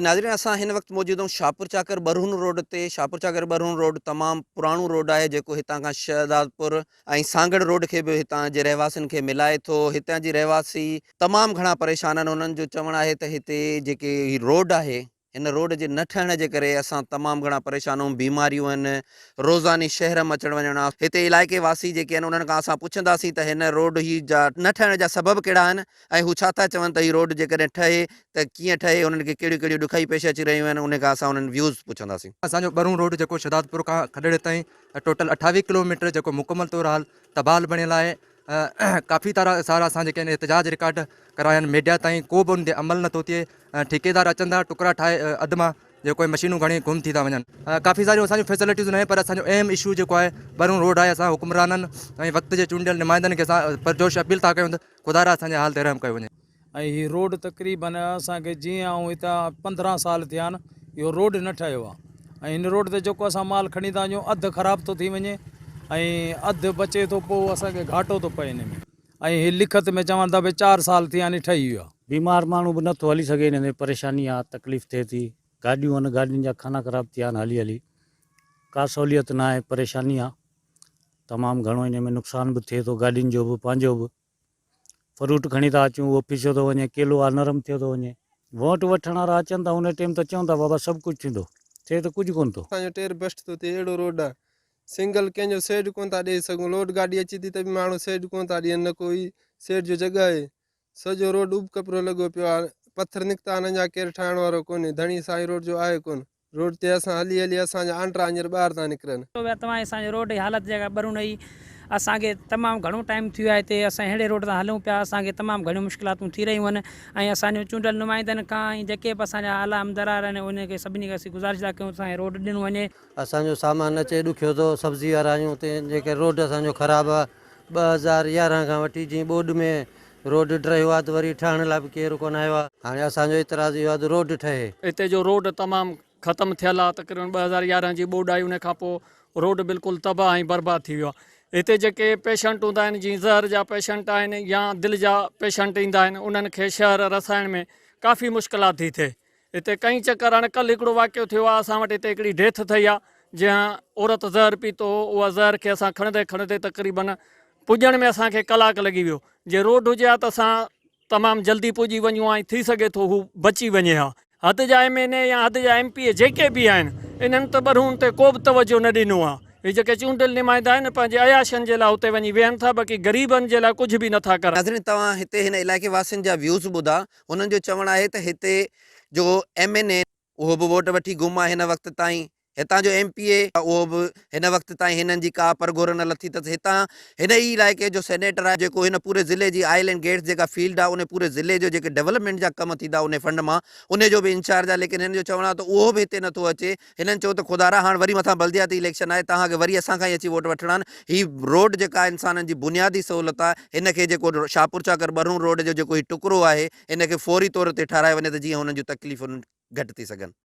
ناظرين اسان هن وقت موجود آهيون شاهپورچاڪر ٻرهون روڊ تي شاهپورچاڪر ٻرهون روڊ تمام پراڻو روڊ آهي جيڪو هتان کان شهدادپور ۽ سانگهڙ روڊ کي به هتان جي رهواسين کي ملائي ٿو هتان جي رهواسي تمام گهڻا پريشان آهن انهن جو چوڻ آهي ته هتي جيڪي هي روڊ آهي هن روڊ جي نه ٺهڻ جي ڪري اسان تمام گهڻا پريشان آهيون بيماريون آهن روزاني شهر م اچڻ وڃڻ آهي هتي علائقي واسي جيڪي آهن انهن کان اسان پڇنداسين ته هن روڊ هي جا نه ٺهڻ جا سبب ڪهڙا آهن ۽ هو ڇا ٿا چون ته هي روڊ جيڪڏهن ٺهي ته ڪيئن ٺهي، انهن کي ڪهڙيون ڪهڙيون ڏکائي پيش اچي رهيون آهن، انهي کان اسان انهن ويوز پڇنداسين. اسان جو ٻرون روڊ جيڪو شھدادپور کان کڏڙي تائين ٽوٽل 28 ڪلو ميٽر جيڪو مڪمل طور حال تباھه بڻيل آهي ڪافي تارا سارا اسان جيڪي آهن احتجاج رڪارڊ ڪرايا آهن ميڊيا تائين ڪو به ان تي عمل نٿو ٿئي ٺيڪيدار اچن ٿا ٽڪرا ٺاهي اڌ مان جيڪو آهي مشينون کڻي گم ٿي ٿا وڃن ڪافي ساريون اسان جون فيسلٽيز ناهن پر اسان جو اهم اشو جيڪو آهي ٻرون روڊ آهي اسان حڪمرانن ۽ وقت جي چونڊيل نمائندن کي اسان پرجوش اپيل ٿا ڪيون ته خدارا اسان جي حال تي رحم ڪيو وڃي. ۽ هي روڊ تقريبن اسان کي جيئن آئون هتان 15 سال ٿيا آهن اهو روڊ نه ٺهيو آهي ۽ هن روڊ تي جيڪو اسان مال کڻي ٿا وڃون اڌ خراب ٿو ٿي وڃي ۽ اڌ بچي ٿو پوء اسان کي گهاٽو ٿو پئي ان ۾ ۽ هي لکت ۾ چون ٿا ڀئي چار سال ٿيا آهن ٺهي ويو آهي. بيمار ماڻهو به نٿو هلي سگهي ان تي پريشاني آهي تڪليف ٿئي ٿي گاڏيون آهن گاڏين جا خانا خراب ٿيا آهن هلي هلي ڪا سهوليت ناهي پريشاني آهي تمام گهڻو ان ۾ نقصان به ٿئي ٿو گاڏين جو به پنهنجو به فروٽ کڻي ٿا اچون اهو ڦسيو ٿو وڃي ڪيلو آ نرم ٿيو ٿو وڃي. ووٽ وٺڻ وارا اچن ٿا ان ٽيم ته چون ٿا بابا سڀ ڪجهه ٿيندو ٿئي ته ڪجهه ڪونه ٿو. اسان جو ٽير بسٽ ٿو ٿئي اهڙو روڊ آ سنگل ڪنهن جو سيڊ ڪونه ٿا ڏئي سگهون لوڊ گاڏي اچي ٿي ته به ماڻهو سيڊ ڪونه ٿا ڏين نه ڪوئي سيڊ جو جڳهه آهي سڄو روڊ اڀ ڪپرو لڳو پيو آ پٿر نڪتا آهن اڃا ڪير ٺاهڻ وارو ڪونهي ڌڻي سائين روڊ جو آهي ڪونه. روڊ تي اسان هلي هلي اسان جا آنڊرا هينئر ٻاهر ٿا نڪرن. ويا توهان اسان جي روڊ جي حالت جيڪا ٻرون رهي اسان کي تمام گهڻو ٽائيم ٿي ويو آهي هتي اسان اهڙي روڊ تان هلون پيا اسان کي تمام گهڻيون مشڪلاتون ٿي رهيون آهن ۽ اسان جو چونڊيل نمائندن کان ۽ جيڪي به اسان جا اعليٰ عمدرار آهن انهن کي سڀني کي اسين گذارش ٿا ڪيون ته اسان کي روڊ ڏنو وڃي. اسان جو سامان اچي ڏکيو ٿو سبزي وارا آهيون تنهن جي ڪري روڊ اسان جو خراب آهي 2011 کان وٺي جيئن ٻوڏ ۾ روڊ ڊهيو آهي ته وري ٺاهڻ لاء به ڪير ڪونه آيو آهي. هاڻي اسان جو اعتراض اهو آهي ته روڊ ٺهي. هتي جو روڊ تمام ختم ٿيل آهي تقريبن 2011 جي ٻوڏ آئي ان کان پوء روڊ بلڪل تباهه ۽ برباد ٿي ويو آهي هتي جيڪي پيشنٽ هوندا آهن جيئن زهر جا پيشنٽ آهن يا دل جا پيشنٽ ايندا آهن انهن کي شهر رسائڻ ۾ ڪافي مشڪلات ٿي ٿئي هتي ڪئين چڪر هاڻي ڪلهه هڪڙو واقعو ٿيو آهي اسان وٽ هتي هڪڙي ڊيٿ ٿئي آهي جنهن عورت زهر پيتو هو اها زهر کي اسان کڻندي کڻندي تقريبن پڄڻ ۾ اسان کي ڪلاڪ لڳي ويو جي روڊ هجي ها ته اسان تمام جلدي پڄي وڃون ها ۽ ٿي سگهي ٿو هو بچي وڃي ها. حد جا ايم اين اي يا حد جا ايم پي اي جيڪي به آهن انهن ته ٻرهون تي ڪو به توجه نه ڏنو آهي. هي جيڪي چونڊيل نمائندا آهن پنهنجي عياشين جي لاء اتي وڃي ويهن ٿا باقي غريبن جي لاء ڪجهه به نٿا ڪرن. ناظرين توهان هتي هن علائقي واسين جا ويوز ٻڌا هنن جو چوڻ آهي ته هتي جو ايم اين اي اهو به ووٽ وٺي گم آهي هن وقت تائين هتان جو ايم پي اي اهو به هن وقت تائين هنن جي ڪا پرگهور نه لٿي اٿس هتان هن ئي علائقي جو سينيٽر آهي جيڪو هن پوري ضلعي جي آئل اينڊ گيس جيڪا فيلڊ آهي ان پوري ضلعي جو جيڪي ڊولپمينٽ جا ڪم ٿيندا ان فنڊ مان ان جو به انچارج آهي ليڪن هن جو چوڻ آهي ته اهو به هتي نٿو اچي هنن چيو ته خدارا هاڻ وري مٿان بلدياتي اليڪشن آهي توهان کي وري اسان کان ئي اچي ووٽ وٺڻا آهن هي روڊ جيڪا انسانن جي بنيادي سهولت آهي هن کي جيڪو شاهپورچاڪر ٻرهون روڊ جو جيڪو هي ٽڪرو آهي ان کي فوري طور تي ٺهرايو وڃي ته جيئن هنن جون تڪليفون گهٽ ٿي سگهن.